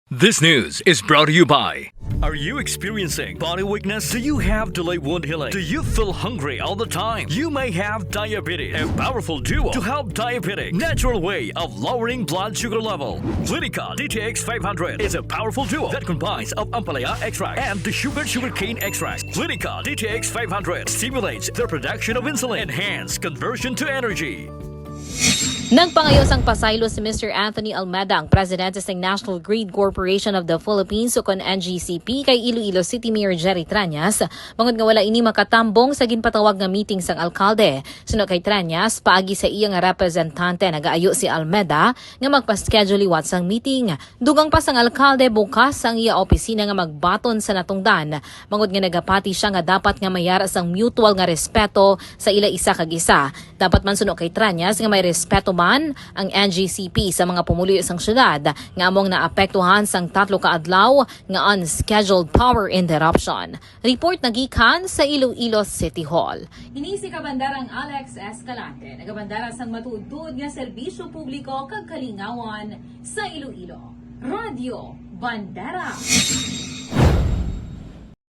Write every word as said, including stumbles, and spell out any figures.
This news is brought to you by. Are you experiencing body weakness? Do you have delayed wound healing? Do you feel hungry all the time? You may have diabetes. A powerful duo to help diabetic natural way of lowering blood sugar level. Clinica D T X five hundred is a powerful duo that combines of ampalaya extract and the sugar sugarcane extract. Clinica D T X five hundred stimulates the production of insulin, enhance conversion to energy. Nagpangayo sang pasaylo si Mister Anthony Almeda, ang presidente sang National Grid Corporation of the Philippines, ukon N G C P, kay Iloilo City Mayor Jerry Trañas, bangod nga wala ini makatambong sa ginpatawag nga meeting sang alkalde. Suno kay Trañas, paagi sa iya nga representante, nagaayo si Almeda nga magpa-schedule liwat sang meeting. Dugang pa sang alkalde, bukas ang iya opisina nga magbaton sa natungdan, bangod nga nagapati siya nga dapat nga mayara sang mutual nga respeto sa ila isa kag isa. Dapat man, suno kay Trañas, nga may respeto man ang N G C P sa mga pumuluyo sang syudad nga amo ang naapektuhan sang tatlo ka adlaw nga unscheduled power interruption. Report nagikan sa Iloilo City Hall. Ini si Kabandarang Alex Escalante, nagabandara sang matuod nga serbisyo publiko kag kalingawan sa Iloilo. Radyo Bandera.